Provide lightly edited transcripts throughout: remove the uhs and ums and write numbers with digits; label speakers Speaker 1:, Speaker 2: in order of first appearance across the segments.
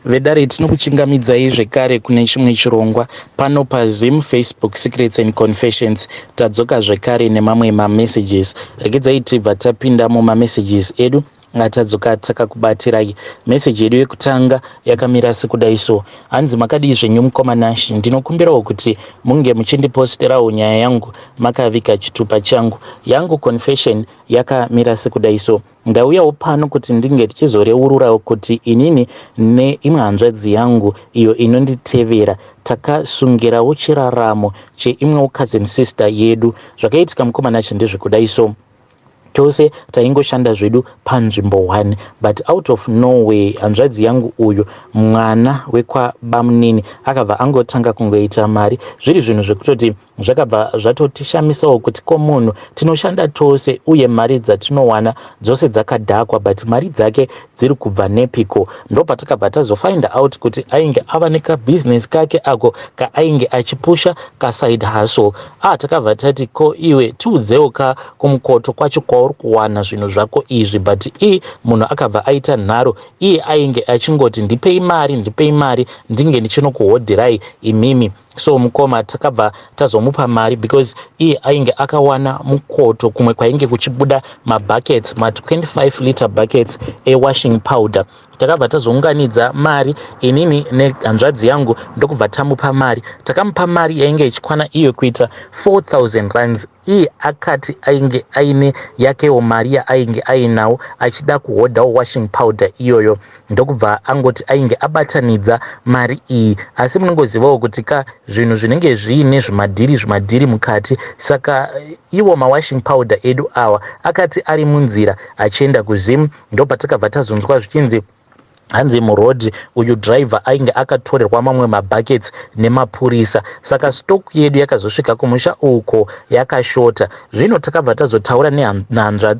Speaker 1: Vedare, tinokuchingamidzai zvekare kune chimwe chirongwa pano paZim Facebook Secrets and Confessions. Tadzoka zvekare nemamwe mamessages. Regedzai tibva tapinda mumamessages edu atadzoka takakubatirai. Meseji yedu yekutanga yakamira sekudai so. Hanzi, "Makadii zvenyu mukoma Nashi? Ndinokumbirawo kuti munge muchindiposterawo nyaya yangu makaviga chitupa changu. Yangu confession yakamira sekudai so. Ndauyawo pano kuti ndinge tichizoreururawo kuti inini neimwe hanzvadzi yangu iyo inonditevera takasungirawo chiraramo cheimwewo cousin sister yedu. Zvakaitika, mukoma Nashi, ndezvekudai so. Tose taingoshanda zvedu panzvimbo 1, but out of nowhere hanzvadzi yangu uyu, mwana wekwabamunini, akabva angotanga kungoita mari, zviri zvinhu zvekutoti zvakabva zvatotishamisawo kuti ko munhu tinoshanda tose uye mari dzatinowana dzose dzakadhakwa, but mari dzake dziri kubva nepiko? Ndopatakabva tazofind out kuti ainge ava nekabhizinesi kake ako kaainge achipusha, kaside hustle. A takabva tati, 'Ko iwe, tiudzewo ka kumukoto kwacho kwauri kuwana zvinhu zvako izvi?' But i munhu akabva aita nharo. Iye ainge achingoti, 'Ndipei mari, ndipei mari, ndinge ndichinokuhodherai imimi.' So mukoma, takabva tazomupa mari because iye ainge akawana mukoto kumwe kwainge kuchibuda mabuckets, ma25 liter buckets ewashing powder. Takabva tazounganidza mari inini nehanzvadzi yangu, ndokubva tamupa mari. Takamupa mari yainge ichikwana iyo kuita 4000 rands. Iye akati ainge aine yakewo mari yaainge ainawo achida kuhodhawo washing powder iyoyo, ndokubva angoti ainge abatanidza mari iyi. Asi munongozivawo kuti ka zvinhu zvinenge zviine zvimadhiri zvimadhiri mukati. Saka iwo mawashing powder edu awa akati ari munzira achienda kuZim, ndopatakabva tazonzwa zvichinzi, hanzi murodhi uyu dhiraivha ainge akatorerwa mamwe mabuckets nemapurisa. Saka stock yedu yakazosvika kumusha uko yakashota. Zvino takabva tazotaura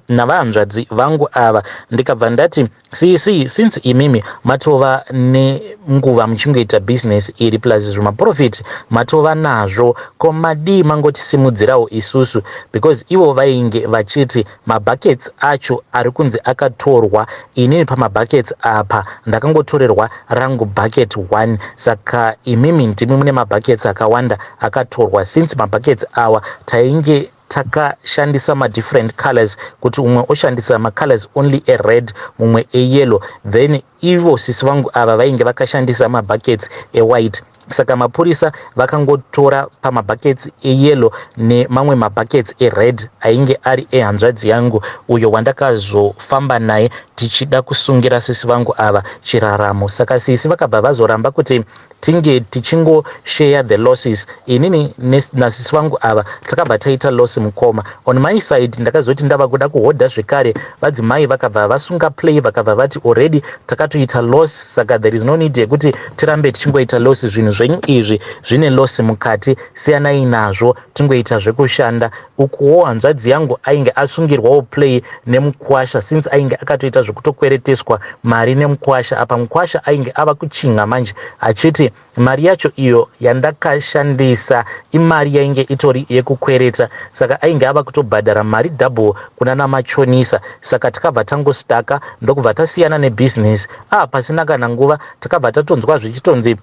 Speaker 1: navahanzvadzi vangu ava, ndikabva ndati, 'Cc, since imimi matova nenguva muchingoita bhizinesi iri, plus zvimaprofit matova nazvo, ko madii mangotisimudzirawo isusu?' Because ivo vainge vachiti mabuckets acho ari kunzi akatorwa, inini pamabuckets apa ndakangotorerwa rangu bucket 1, saka imimi ndimi mune mabuckets akawanda akatorwa. Since mabuckets awa tainge takashandisa madifferent colors, kuti umwe oshandisa macolors only ered, mumwe eyellow, then ivo sisi vangu ava vainge vakashandisa mabuckets ewhite. Saka mapurisa vakangotora pamabuckets eyellow nemamwe mabuckets ered ainge ari ehanzvadzi yangu uyo wandakazofamba naye tichida kusungira sisi vangu ava chiraramo. Saka sisi vakabva vazoramba kuti tinge tichingoshare the losses. Inini nasisi vangu ava takabva taita loss. Mukoma, on my side ndakazoti ndava kuda kuhodha zvekare, vadzimai vakabva vasunga play, vakabva vati already takatoita loss, saka there is no need yekuti tirambe tichingoita loss. Zvinhu zvenyu izvi zvine loss mukati, siyanai nazvo, tingoita zvekushanda." Ukuwo hanzvadzi yangu ainge asungirwawo play nemukwasha, since ainge akatoita zvekutokwereteswa mari nemukwasha. Apa mukwasha ainge ava kuchinga manje achiti mari yacho iyo yandakashandisa imari yainge itori yekukwereta, saka ainge ava kutobhadhara mari double kuna namachonisa. Saka takabva tangostaka, ndokubva tasiyana nebhizinesi. Pasina kana nguva takabva tatonzwa zvichitonzi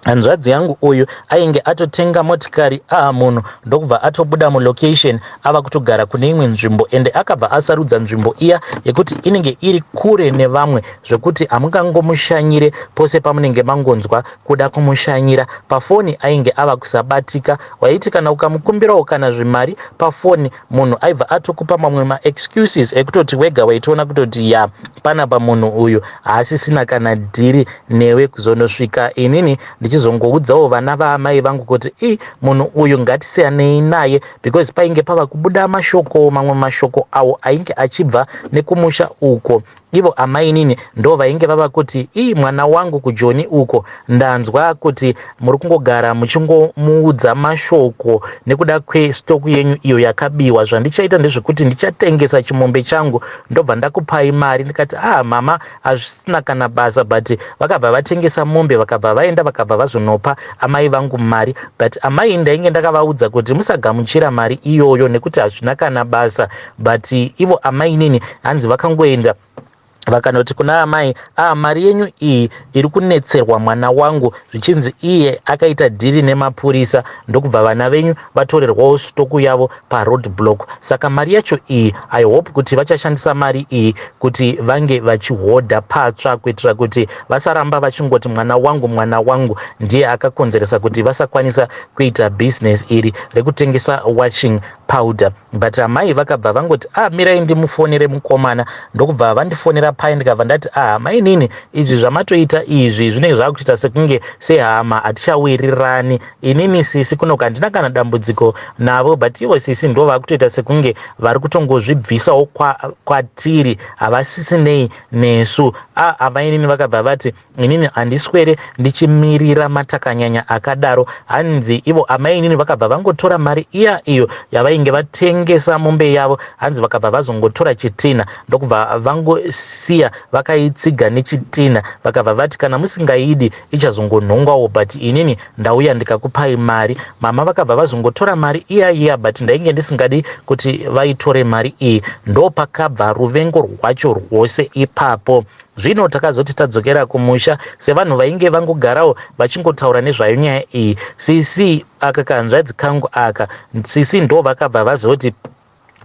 Speaker 1: hanzvadzi yangu uyu ainge atotenga motikari. Munhu ndokubva atobuda mulocation, ava kutogara kune imwe nzvimbo, ende akabva asarudza nzvimbo iya yekuti inenge iri kure nevamwe, zvekuti hamungangomushanyire pose pamunenge mangonzwa kuda kumushanyira. Pafoni ainge ava kusabatika. Waiti kana ukamukumbirawo kana zvimari pafoni, munhu aibva atokupa mamwe maexcuses ekutoti wega waitoona kutoti ya, panapa munhu uyu haasisina kana dhiri newe. Kuzonosvika inini ndichizongoudzawo vana vaamai vangu kuti i munhu uyu ngatisiyanei naye, because painge pava kubuda mashoko, mamwe mashoko awo ainge achibva nekumusha uko. Ivo amainini ndo vainge vava kuti, 'Ii, mwana wangu kuJoni uko, ndanzwa kuti muri kungogara muchingomuudza mashoko nekuda kwestock yenyu iyo yakabiwa. Zvandichaita ndezvekuti ndichatengesa chimombe changu, ndobva ndakupai mari.' Ndikati, 'Ah mama, hazvisina kana basa.' But vakabva vatengesa mombe, vakabva vaenda, vakabva vazonopa amai vangu mari. But amai ndainge ndakavaudza kuti musagamuchira mari iyoyo nekuti hazvina kana basa. But ivo amainini hanzi vakangoenda. Vakanoti kuna amai, ah, mari yenyu iyi iri kunetserwa mwana wangu, zvichinzi iye akaita dhiri nemapurisa, ndokubva vana venyu vatorerwawo stoku yavo paroad block. Saka mari yacho iyi, I hope kuti vachashandisa mari iyi kuti vange vachihodha patsva, kuitira kuti vasaramba vachingoti mwana wangu, mwana wangu ndiye akakonzeresa kuti vasakwanisa kuita bhizinesi iri rekutengesa washing powder. But amai vakabva vangoti, ah, mirai ndimufonere mukomana. Ndokubva vandifonera pai, ndikabva ndati, ah, mainini, izvi zvamatoita izvi zvinenge zvakutoita sekunge sehama hatichawirirani. Inini sisi kunoku handina kana dambudziko navo, but ivo sisi ndo vakutoita sekunge vari kutongozvibvisawo kwatiri, havasisinei nesu. A, amainini vakabva vati, inini handiswere ndichimirira matakanyanya akadaro. Hanzi ivo amainini vakabva vangotora mari iya iyo yavainge vatengesa mombe yavo. Hanzi vakabva vazongotora chitina, ndokubva vangosiya vakaitsiga nechitina. Vakabva vati, kana musingaidi ichazongonhongwawo, but inini ndauya ndikakupai mari. Mama vakabva vazongotora mari iya iya, but ndainge ndisingadi kuti vaitore mari iyi. Ndopakabva ruvengo rwacho rwose ipapo. Zvino takazoti tadzokera kumusha, sevanhu vainge vangogarawo vachingotaura nezvayo nyaya iyi, sisi aka kahanzvadzi kangu aka, sisi ndo vakabva vazoti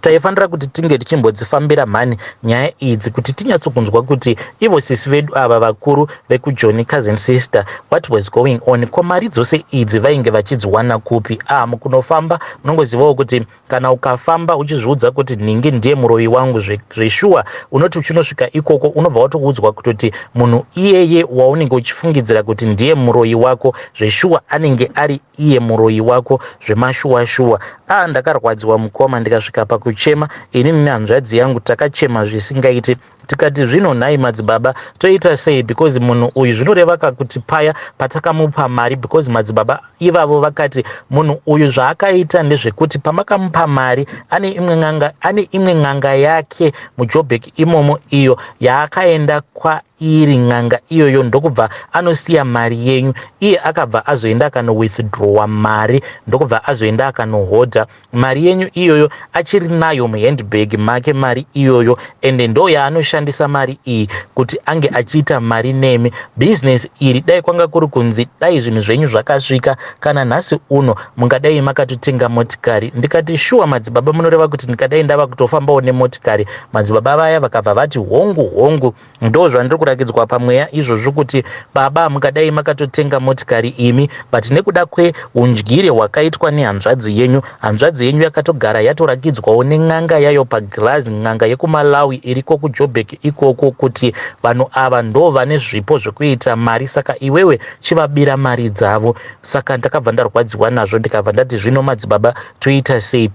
Speaker 1: taifanira kuti tinge tichimbodzifambira mhani nyaya idzi, kuti tinyatsokunzwa kuti ivo sisi vedu ava vakuru vekuJoni, cousin sister, what was going on? Ko mari dzose idzi vainge vachidziwana kupi? Ah, mukunofamba munongozivawo kuti kana ukafamba uchizviudza kuti nhingi ndiye muroyi wangu, zveshuwa unoti uchinosvika ikoko unobva watoudzwa kutoti munhu iyeye waunenge uchifungidzira kuti ndiye muroyi wako, zveshuwa anenge ari iye muroyi wako zvemashuwa shuwa. A, ndakarwadziwa mukoma, ndikasvika pakuchema. Inini nehanzvadzi yangu takachema zvisingaiti. Tikati, zvino nhai madzibaba, toita sei? Because munhu uyu zvinoreva kakuti paya patakamupa mari, because madzibaba ivavo vakati munhu uyu zvaakaita ndezvekuti pamakamupa mari, ane imwe n'anga, ane imwe n'anga yake muJobek imomo iyo yaakaenda kwairi n'anga iyoyo, ndokubva anosiya mari yenyu. Iye akabva azoenda akanowithdrawa mari, ndokubva azoenda akanohodha mari yenyu iyoyo. Achiri nayo muhandbag make mari iyoyo, ende ndo yaanoshandisa mari iyi kuti ange achiita mari nemi. Bhizinesi iri, dai kwanga kuri kunzi dai zvinhu zvenyu zvakasvika kana nhasi uno, mungadai makatotenga motikari. Ndikati, shuwa madzibaba, munoreva kuti ndikadai ndava kutofambawo nemotikari? Madzibaba vaya vakabva vati, hongu, hongu, ndo zvandiri kurakidzwa pamweya izvozvo, kuti baba mungadai makatotenga motikari imi, but nekuda kweundyire hwakaitwa nehanzvadzi yenyu, hanzvadzi yenyu yakatogara yatorakidzwawo nen'anga yayo pagirazi, n'anga yekuMalawi iriko kuJobek ikoko, kuti vanhu ava ndo vane zvipo zvekuita mari, saka iwewe chivabira mari dzavo. Saka ndakabva ndarwadziwa nazvo, ndikabva ndati, zvino madzibaba, toita sei?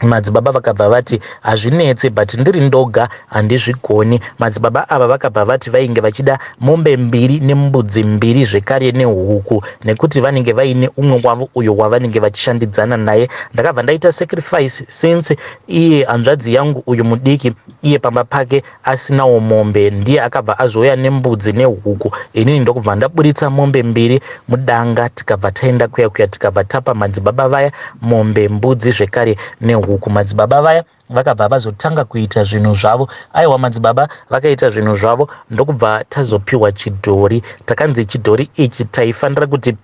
Speaker 1: Madzibaba vakabva vati, hazvinetse, but ndiri ndoga handizvigoni. Madzibaba ava vakabva vati vainge vachida mombe mbiri nembudzi mbiri zvekare nehuku, nekuti vanenge vaine umwe wavo uyo wavanenge vachishandidzana naye. Ndakabva ndaita sacrifice, since iye hanzvadzi yangu uyu mudiki, iye pamba pake asinawo mombe, ndiye akabva azouya nembudzi nehuku. Inini ndokubva ndaburitsa mombe mbiri mudanga, tikabva taenda kuya kuya, tikabva tapa madzibaba vaya mombe, mbudzi zvekare nehuku. Madzibaba vaya vakabva vazotanga kuita zvinhu zvavo. Aiwa, madzibaba vakaita zvinhu zvavo, ndokubva tazopiwa chidhori. Takanzi chidhori ichi taifanira kuti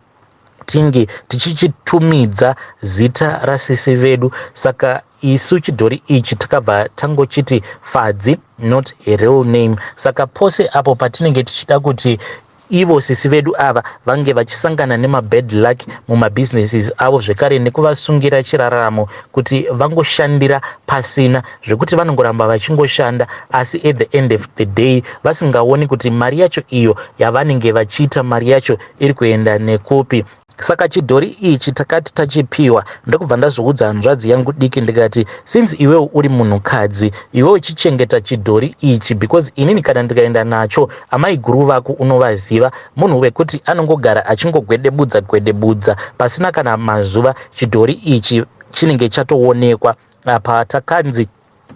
Speaker 1: tinge tichichitumidza zita rasisi vedu. Saka isu chidhori ichi takabva tangochiti Fadzi, not a real name. Saka pose apo patinenge tichida kuti ivo sisi vedu ava vange vachisangana nemabad luck mumabhizinesis avo, zvekare nekuvasungira chiraramo kuti vangoshandira pasina, zvekuti vanongoramba vachingoshanda, asi at the end of the day vasingaoni kuti mari yacho iyo yavanenge vachiita, mari yacho iri kuenda nekupi. Saka chidhori ichi takati tachipiwa, ndokubva ndazoudza hanzvadzi yangu diki, ndikati, since iwewo uri munhukadzi, iwewo chichengeta chidhori ichi, because inini kana ndikaenda nacho, amai guru vako unovaziva, munhu wekuti anongogara achingogwedebudza gwedebudza. Pasina kana mazuva chidhori ichi chinenge chatoonekwa. Apa takanzi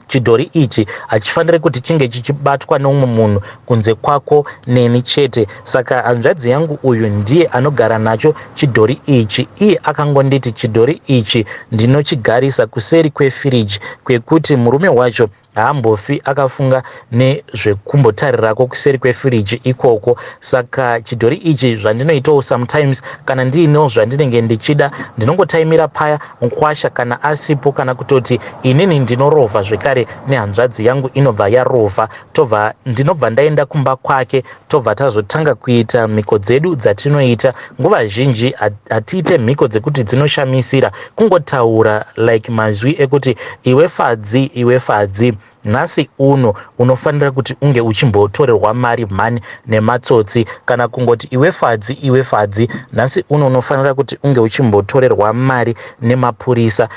Speaker 1: chidhori ichi hachifaniri kuti chinge chichibatwa neumwe munhu kunze kwako neni chete. Saka hanzvadzi yangu uyu ndiye anogara nacho chidhori ichi. Iye akangonditi chidhori ichi ndinochigarisa kuseri kwefiriji, kwekuti murume wacho Haambofi akafunga nezvekumbotarirako kuseri kwefiriji ikoko. Saka chidhori ichi zvandinoitawo sometimes kana ndiinewo zvandinenge ndichida ndinongotaimira paya mukwasha kana asipo kana kutoti inini ndinorovha zvekare nehanzvadzi yangu inobva yarovha tobva ndinobva ndaenda kumba kwake tobva tazotanga kuita mhiko dzedu dzatinoita. Nguva zhinji hatiite mhiko dzekuti dzinoshamisira, kungotaura like mazwi ekuti iwe Fadzi, iwe Fadzi, nhasi uno unofanira kuti unge uchimbotorerwa mari mhani nematsotsi, kana kungoti iwe Fadzi, iwe Fadzi, nhasi uno unofanira kuti unge uchimbotorerwa mari nemapurisa.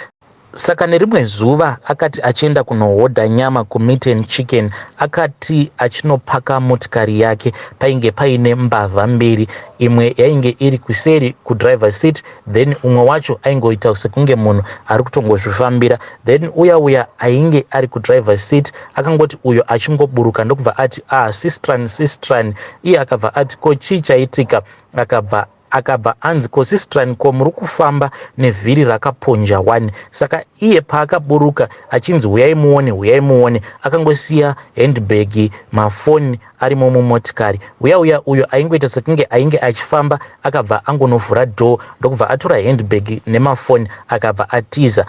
Speaker 1: Saka nerimwe zuva akati achienda kunohodha nyama kuMeat and Chicken, akati achinopaka motikari yake painge paine mbavha mbiri. Imwe yainge iri kuseri kudriver seat then umwe wacho aingoita sekunge munhu ari kutongozvifambira. Then uya uya ainge ari kudriver seat akangoti uyo achingoburuka ndokubva ati ah sistran sistran. Iye akabva ati ko chii chaitika? Akabva Akabva anzi ko sistran ko muri kufamba nevhiri rakaponja wani. Saka iye paakaburuka achinzi huyai muone huyai muone akangosiya handbag mafoni arimo mumotikari. Uya uya uyo aingoita sekunge ainge achifamba akabva angonovhura door ndokubva atora handbag nemafoni akabva atiza.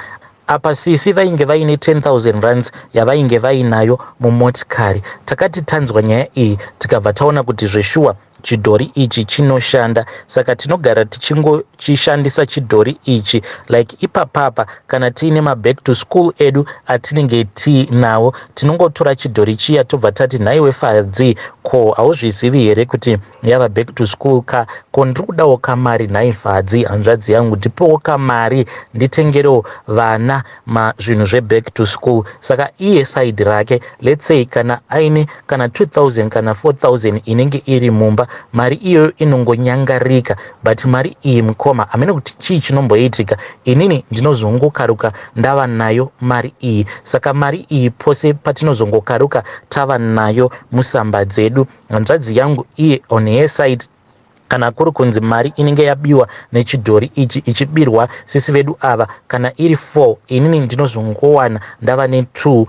Speaker 1: Apa sisi vainge vaine 10,000 rands yavainge vainayo mumotikari. Takati tanzwa nyaya iyi tikabva taona kuti zveshuwa chidhori ichi chinoshanda saka tinogara tichingochishandisa chidhori ichi like ipapapa kana tiine maback to school edu atinenge tiinawo tinongotora chidhori chiya tobva tati nhaiwe Fadzi ko hauzvizivi here kuti yava back to school ka ko ndiri kudawo kamari nhai Fadzi hanzvadzi yangu ndipewo kamari nditengerewo vana ma zvinhu zveback to school saka iye side rake let's say kana aine kana 2000 kana 4000 inenge iri mumba mari iyoyo inongonyangarika but mari iyi mukoma hameno kuti chii chinomboitika inini ndinozongokaruka ndava nayo mari iyi saka mari iyi pose patinozongokaruka tava nayo musamba dzedu hanzvadzi yangu iye on her side kana kuri kunzi mari inenge yabiwa nechidhori ichi ichibirwa sisi vedu ava kana iri 4 inini ndinozongowana ndava ne2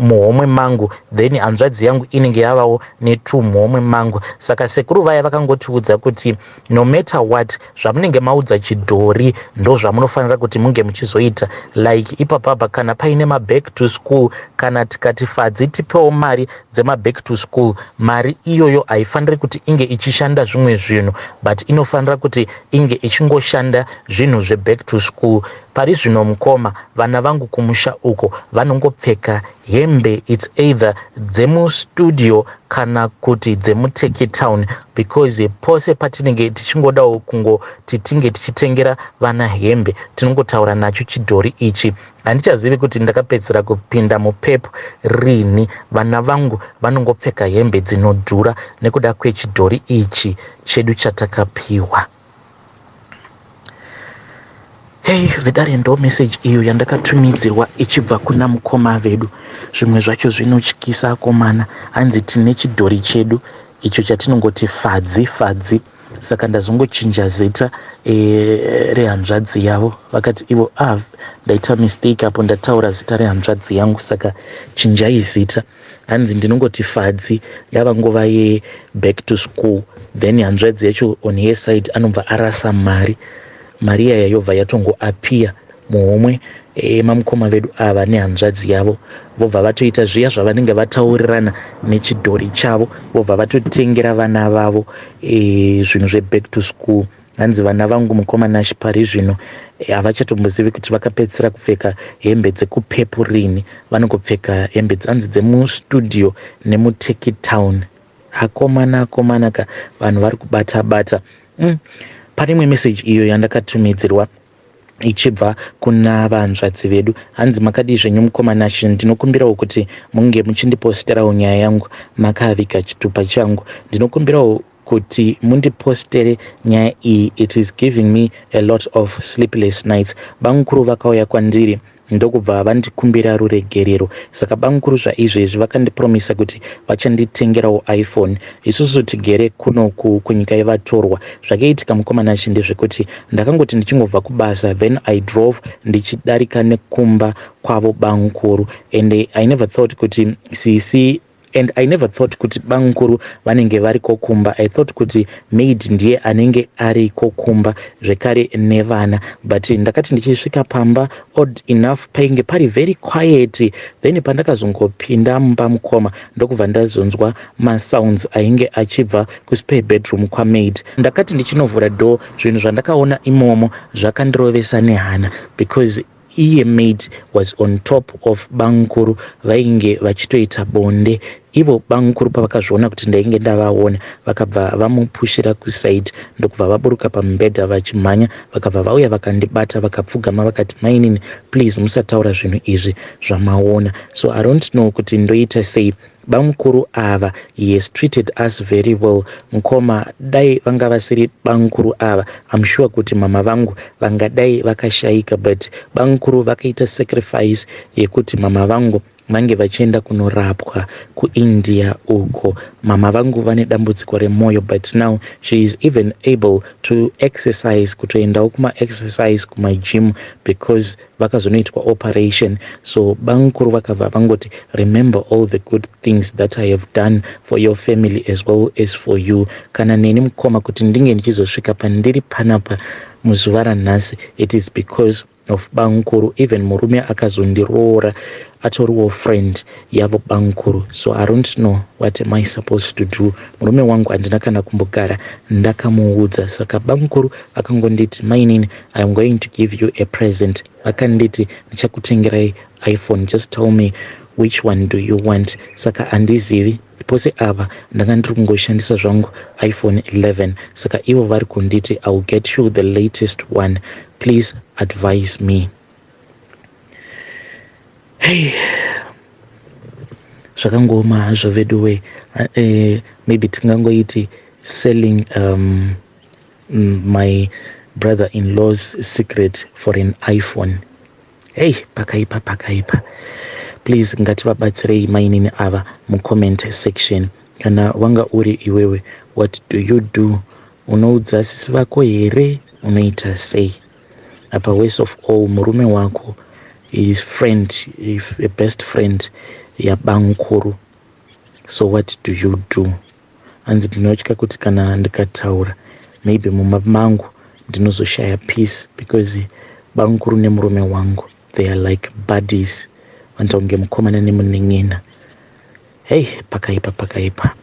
Speaker 1: muhomwe mangu then hanzvadzi yangu inenge yavawo ne2 muhomwe mangu saka sekuru vaya vakangotiudza kuti no matter what zvamunenge maudza chidhori ndozvamunofanira kuti munge muchizoita like ipapapa kana paine maback to school kana tikati Fadzi tipewo mari dzemaback to school mari iyoyo haifaniri kuti inge ichishanda zvimwe zvinhu but inofanira kuti inge ichingoshanda zvinhu zveback to school. Pari zvino mukoma vana vangu kumusha uko vanongopfeka hembe its either dzemustudio kana kuti dzemuTekki Town because pose patinenge tichingodawo kungoti tinge tichitengera vana hembe tinongotaura nacho chidhori ichi. Handichazivi kuti ndakapedzisira kupinda muPep rini. Vana vangu vanongopfeka hembe dzinodhura nekuda kwechidhori ichi chedu chatakapiwa. Hey, vedare ndo message iyo yandakatumidzirwa ichibva kuna mukoma vedu. Zvimwe zvacho zvinotyisa akomana. Hanzi tine chidhori chedu icho chatinongoti Fadzi Fadzi. Saka ndazongochinja zita e, rehanzvadzi yavo vakati ivo ah, ndaita mistake apo ndataura zita rehanzvadzi yangu saka chinjai zita. Hanzi ndinongoti Fadzi yava nguva yeback to school then hanzvadzi yacho on her side anobva arasa mari mari iyaya yobva yatongoappear muhomwe e, mamukoma vedu ava nehanzvadzi yavo vobva vatoita zviya zvavanenge vataurirana nechidhori chavo vobva vatotengera vana vavo e, zvinhu zveback to school. Hanzi vana vangu mukoma Nash pari zvino eh, havachatombozivi kuti vakapedzisira kupfeka hembe dzekupepu rini vanongopfeka hembe hanzi dzemustudio nemuTekki Town. Akomana akomana ka vanhu vari kubata bata. Pane imwe message iyo yandakatumidzirwa ichibva kuna vanzvadzi vedu. Hanzi makadii zvenyu mukoma Nash, ndinokumbirawo kuti munge muchindiposterawo nyaya yangu makaviga chitupa changu. Ndinokumbirawo Kuti mundipostere nyaya iyi. It is giving me a lot of sleepless nights. Bamukuru vakauya kwandiri ndokubva vandikumbira ruregerero. Saka bamukuru zvaizvezvi vakandipromisa kuti vachanditengerawo iPhone. Isusu tigere kunoku kunyika yevatorwa. Zvakaitika, mukomana chi, ndezvekuti ndakangoti ndichingobva kubasa, then I drove ndichidarika nekumba kwavo bamukuru, and I never thought kuti sisi, and I never thought kuti bamukuru vanenge variko kumba. I thought kuti maid ndiye anenge ariko kumba zvekare nevana, but ndakati ndichisvika pamba, odd enough, painge pari very quiet. Then pandakazongopinda mumba, mukoma, ndokubva ndazonzwa masounds ainge achibva kuspare bedroom kwamaid. Ndakati ndichinovhura door, zvinhu zvandakaona imomo zvakandirovesa nehana, because iye maid was on top of bamukuru, vainge vachitoita bonde. Ivo bamukuru pavakazviona kuti ndainge ndavaona, vakabva vamupushira kuside, ndokubva vaburuka pamubhedha vachimhanya, vakabva vauya vakandibata, vakapfugama, vakati, "Mainini, please musataura zvinhu izvi zvamaona." So I don't know kuti ndoita sei. Bamukuru ava, he has treated us very well, mukoma. Dai vanga vasiri bamukuru ava, I'm sure kuti mama vangu vangadai vakashayika, but bamukuru vakaita sacrifice yekuti mama vangu vange vachienda kunorapwa kuIndia uko. Mama vangu vane dambudziko remwoyo, but now she is even able to exercise, kutoendawo kumaexercise kumagym, because vakazonoitwa operation. So bamukuru vakabva vangoti, "Remember all the good things that I have done for your family as well as for you." Kana neni, mukoma, kuti ndinge ndichizosvika pandiri panapa muzuva ranhasi, it is because of bamukuru. Even murume akazondiroora atoriwo friend yavo bamukuru. So I don't know what am I supposed to do. Murume wangu handina kana kumbogara ndakamuudza. Saka bamukuru vakangonditi, "Mainini, I am going to give you a present." Vakanditi, "Ndichakutengerai iPhone. Just tell me which one do you want." Saka handizivi. Pose apa ndanga ndiri kungoshandisa zvangu iPhone 11, saka ivo vari kunditi, "I will get you the latest one." Please advise me. Hey, zvakangooma hazvo veduwe. Maybe tingangoiti selling my brother in law's secret for an iPhone. Hey, pakaipa, pakaipa. Please ngativabatsirei mainini ava mucomment section. Kana wanga uri iwewe, what do you do? Unoudza sisi vako here? Unoita sei apa? Worst of all, murume wako is friend, if a best friend yabamukuru. So what do you do? Hanzi, "Ndinotya kuti kana ndikataura, maybe mumba mangu ndinozoshaya peace, because bamukuru nemurume wangu, they are like buddies, vanoita kunge mukomana nemunin'ina." Hei, pakaipa, pakaipa.